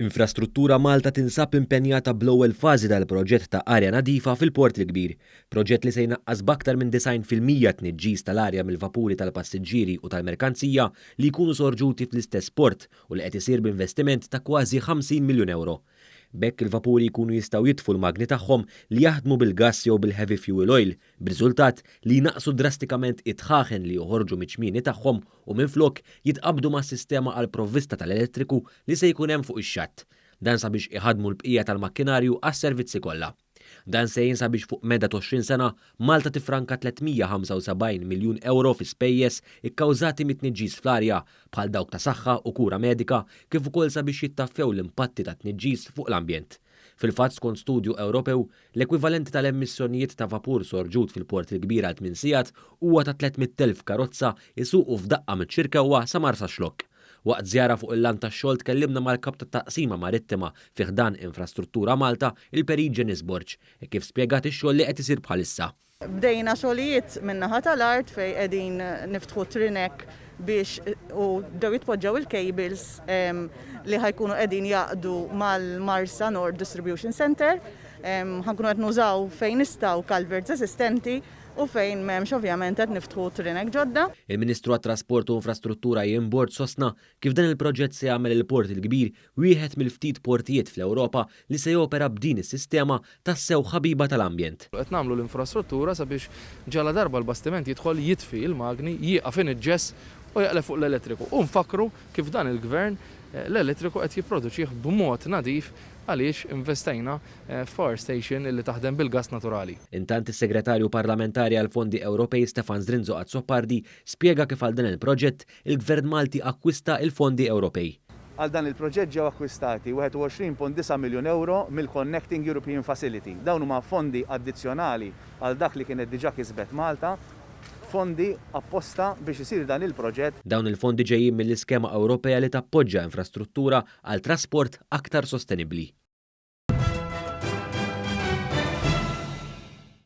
Infrastruttura Malta tinsab impenjata bl-ewwel fażi tal-proġett ta' arja nadifa fil-Port il-Kbir. Proġett li se jnaqqas b'aktar minn 90% tniġġis tal-arja mill-vapuri tal-passiġġieri u tal-merkanzija li jkunu sorġuti fl-istess port u li qed isir b'investiment ta' kważi 50 miljun euro. B'hekk il-vapuri jkunu jistgħu jitfu l-magni tagħhom li jaħdmu bil-gass jew bil-heavy fuel oil, b'riżultat li jnaqqsu drastikament id-dħaħen li joħorġu miċ-ċmieni tagħhom u minflok jitqabbdu mas-sistema għall-provvista tal-elettriku li se jkun hemm fuq ix-xatt. Dan sabiex iħaddmu l-bqija tal-makkinarju għas-servizzi kollha. Dan se jgħin sabiex fuq medda t'20 sena Malta tiffranka 375 miljun ewro fi spejjeż ikkawżati mit-tniġġis fl-arja bħal dawk ta' saħħa u kura medika kif ukoll sabiex jittaffew l-impatti tat-tniġġis fuq l-ambjent. Fil-fatt skont studju Ewropew, l-ekwivalenti tal-emissjonijiet ta' vapur sorġut fil-Port il-Kbir għal tmien sigħat huwa ta' 300,000 karozza jsuqu f'daqqa miċ-Ċirkewwa sa Marsaxlokk. Waqt żjara fuq il-lant tax-xogħol tkellimna mal-Kap tat-Taqsima Marittima fi ħdan Infrastruttura Malta, il-Perit Janice Borg, hekk kif spjegat ix-xogħol li qed isir bħalissa. Bdejna xogħlijiet min-naħa tal-art fejn qegħdin niftħu trinek biex u bdew jitpoġġew il-cables li ħa jkunu qegħdin jgħaqqdu mal-Marsa Nord Distribution Centre. Ħa nkunu qed nużaw fejn nistgħu culverts eżistenti u fejn m'hemmx ovvjament qed niftħu trinek ġodda. Il-Ministru għat-Trasport u Infrastruttura Ian Borg sostna kif dan il-proġett se jagħmel il-Port il-Kbir wieħed mill-ftit portijiet fl-Ewropa li se jopera b'din is-sistema tassew ħabiba tal-ambjent. Qed nagħmlu l-infrastruttura sabiex ġaladarba l-bastiment jidħol jitfi l-magni, jieqaf iniġġes u jaqleb fuq l-elettriku. U nfakkru kif dan il-Gvern l-elettriku qed jipproduċih b'mod nadif għaliex investejna f'power station li taħdem bil-gass naturali. Intant is-Segretarju Parlamentari għall-Fondi Ewropej Stefan Zrinzo Azzopardi spjega kif għal dan il-proġett il-Gvern Malti akkwista l-fondi Ewropej. Għal dan il-proġett ġew akkwistati 21.9 miljun ewro mill-Connecting European Facility. Dawn huma fondi addizzjonali għal dak li kienet diġà kisbet Malta, fondi apposta biex isir dan il-proġett. Dawn il-fondi ġejjin mill-iskema Ewropea li tappoġġa infrastruttura għal trasport aktar sostenibbli.